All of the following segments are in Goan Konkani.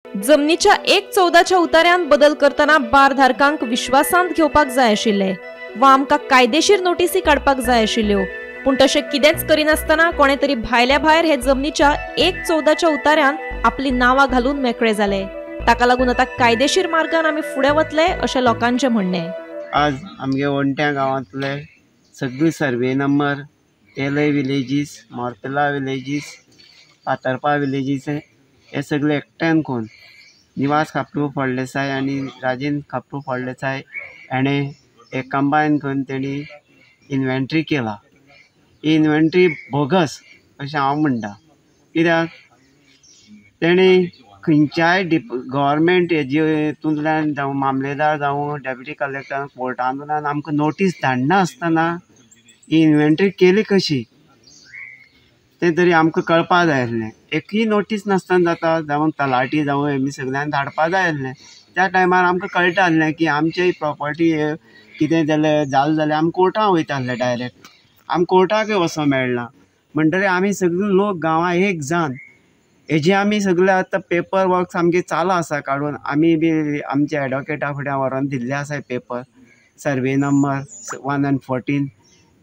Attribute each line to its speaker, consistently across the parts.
Speaker 1: जमनीच्या 1/14 उतार्यांत बदल करतना बार धारकांक विश्वासांत घेवपाक जाय आशिल्ले वा आमकां कायदेशीर नोटीसी काडपाक जाय आशिल्ल्यो, पूण तशें कितेंच करिनासतना कोणे तरी भायल्या भायर हे जमनीच्या 1/14 उतार्यांत आपली नांवां घालून मेकळे जाले। ताका लागून आतां कायदेशीर मार्गान आमी फुडें वतले अशें लोकांचें म्हणणें।
Speaker 2: आज आमगे वणट्या गांवांतले सगळी सर्वे नंबर तेलय विलेजीस, मोरपेला विलेजीस, पातरपा विलेजीस हे सगळे एकट्यान करून निवास खापरू फळदेसाय आनी राजेंद्र खापरू फळदेसाय हाणें एक कंबायन करून तेणी इन्वेंट्री केला। ही इन्वेंट्री बोगस अशें हांव म्हणटा, कित्याक तेणी खंयच्याय गव्हर्मेंट हेजे हितूंतल्यान जावं मामलेदार जावं डेप्युटी कलेक्टर कोर्टांतल्यान आमकां नोटीस धाडना आसतना ही इन्वेंट्री केली कशी तें तरी आमकां कळपा जाय आसलें। एकूय नोटीस नासतना जाता, जावं तलाटी जावं हेमी सगळ्यांक धाडपा जाय आसलें। त्या टायमार आमकां कळटा आसलें की आमची प्रोपर्टी कितें जालें जालें जाल्यार आमी कोर्टां वयता आसले डायरेक्ट, आमी कोर्टाकय वचोंक मेळना। म्हणटकीर आमी सगळे लोक गांवां एक जावन हेजे आमी सगळे आतां पेपर वर्क सामकें चालू आसा काडून, आमी बी आमच्या एडवोकेटा फुड्यान व्हरोन दिल्ले आसा paper, survey number 1 and 14,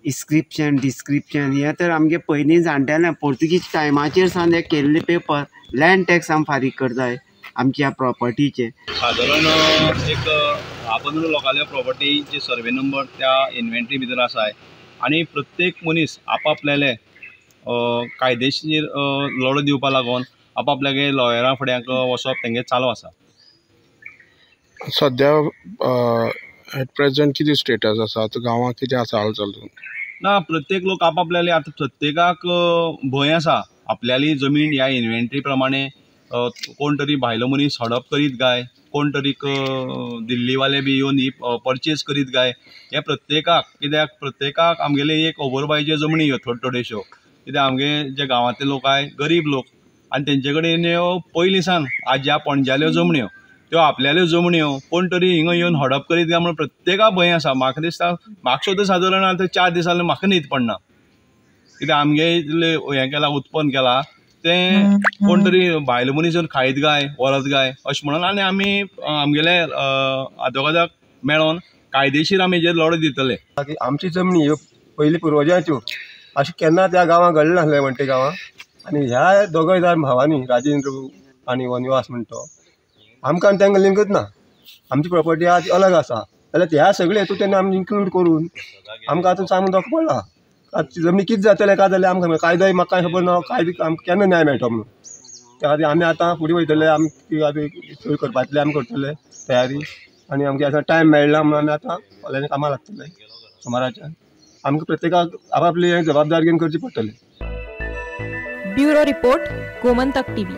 Speaker 2: inscription description हे तर आमगे पयलीं जाणटेले पोर्तुगीज टायमाचेर सावन हे केल्ले पेपर। लँड टॅक्स आमी फारीक करताय आमच्या प्रॉपर्टीचे।
Speaker 3: सादारण एक 10-15 लोकांल्या प्रॉपर्टीचे सर्वे नंबर त्या इन्व्हेंटरी भितर आसाय आनी प्रत्येक मनीस आपापल्याले कायदेशीर लढो दिवपा लागून आपापल्यागे लॉयरा फुड्यांक वचप तेंगे चालू आसा।
Speaker 4: सद्या एट प्रेझेंट कितें स्टेटस आसा आतां गांवांत कितें आसा हालचाल?
Speaker 3: ना, प्रत्येक लोक आपापल्याले आतां प्रत्येकाक भंय आसा आपल्याली जमीन ह्या इन्व्हेंटरी प्रमाणे कोण तरी भायलो मनीस हडप करीत काय, कोण तरी दिल्लीवाले बी येवन ही परचेज करीत काय, हे प्रत्येकाक कित्याक प्रत्येकाक आमगेले एक ओबरबायच्यो जमनी ह्यो थोड्यो थोड्योश्यो, कित्याक आमगे जे गांवांतले लोक आहाय गरीब लोक आनी तेंचे कडेन ह्यो पयलीं सावन आज्या पणज्याल्यो जमण्यो त्यो आपल्याल्यो जमण्यो कोण तरी हिंगा येवन हडप करीत काय म्हणून प्रत्येकाक भंय आसा। म्हाका दिसता म्हाका सुद्दां सादारण आतां 4 दिसांनी म्हाका न्हीद पडना, कित्याक आमगे इतलें हें केलां उत्पन्न केलां तें कोण तरी भायलो मनीस येवन खायत काय व्हरत काय अशें म्हणून आनी आमी आमगेले आदवोगादाक मेळोन कायदेशीर आमी हेजेर लढो दितले।
Speaker 5: आमची जमनी ह्यो पयलीं पुर्वजांच्यो अशें केन्ना त्या गांवांत घडलें नासलें म्हणटे गांवांत, आनी ह्या दोगांय जाण भावांनी राजेंद्र आनी वनवास म्हणटा तो आमकां आनी तांकां लिंकच ना, आमची प्रॉपर्टी आहा ती अलग आसा, जाल्यार ह्या सगळे हितून तेन्ना आमी इन्क्लूड करून आमकां आतां सांगून धोको पडला। आतां जमनी कितें जातलें काय जाल्यार आमकां कायदोय म्हाका कांय खबर ना, कायदो आमकां केन्ना न्याय मेळटलो म्हणून त्या खातीर आमी आतां फुडें वयतले, आमी आतां सोय करपांतले आमी करतले तयारी, आनी आमकां आतां टायम मेळना म्हणून आमी आतां फाल्यां कामां लागतले सोमाराच्यान। आमकां प्रत्येकाक आपापली जबाबदारी घेवन करची पडटली।
Speaker 1: Bureau report, Gomantak TV.